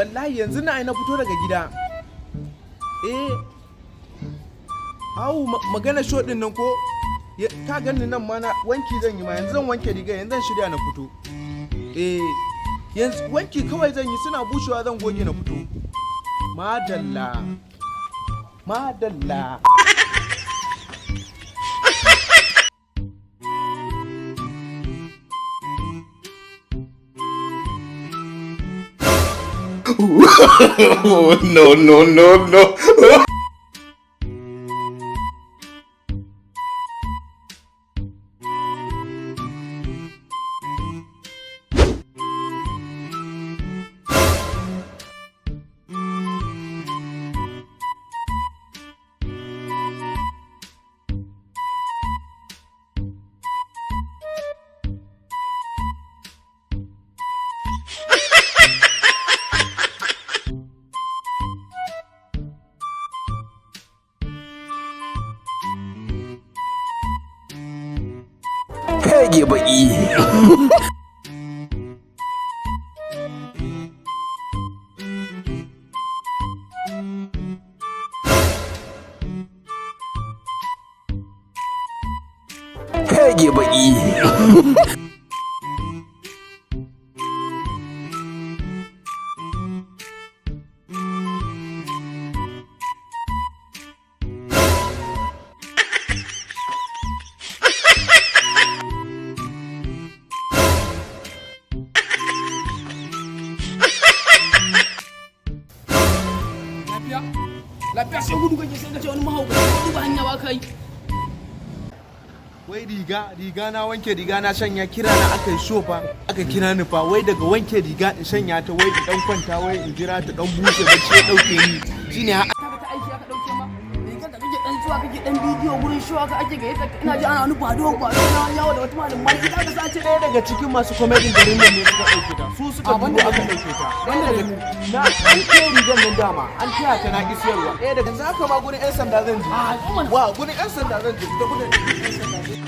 Wallahi yanzu na ai na fito daga gida. Eh. Au, magana show din nan ko? Ka ganni nan ma na wanki zan yi ma, yanzu zan wanke riga, yanzu zan shirya na fito. Eh. Yanzu wanki kawai zan yi, suna bushewa zan goge na fito. Madalla. Madalla. No, no, no, no. Rage baki. Rage baki. Lafiya lafiya, sai gudu kake, sai ka ce wani mahaukaci, ko duba hanya ba kai. Wai riga na wanke, riga na shanya, kira na aka yi show fa, aka kira ni fa, wai daga wanke riga in shanya ta, wai in dan kwanta, wai in jira ta dan bushe, bacci ya dauke ni, shine har Ta ka ta aiki aka dauke ma rigar da kake dan zuwa, kake dan bidiyo gurin show aka ake gayyata ka. Ina ji ana wani bado bado na yawo da wata malam mali ita aka sace. Ɗaya daga cikin masu comedy garin nan ne suka dauke ta, su suka A, banda turo aka ni. dauke ta. Banda Ɗaya ni. Na an kai rigar nan dama an taya ta, na ki siyarwa. Ɗaya daga yanzu haka ma gurin yan sanda zan je. A, zo mana. Wa gurin yan sanda zan je, ta gurin yan sanda.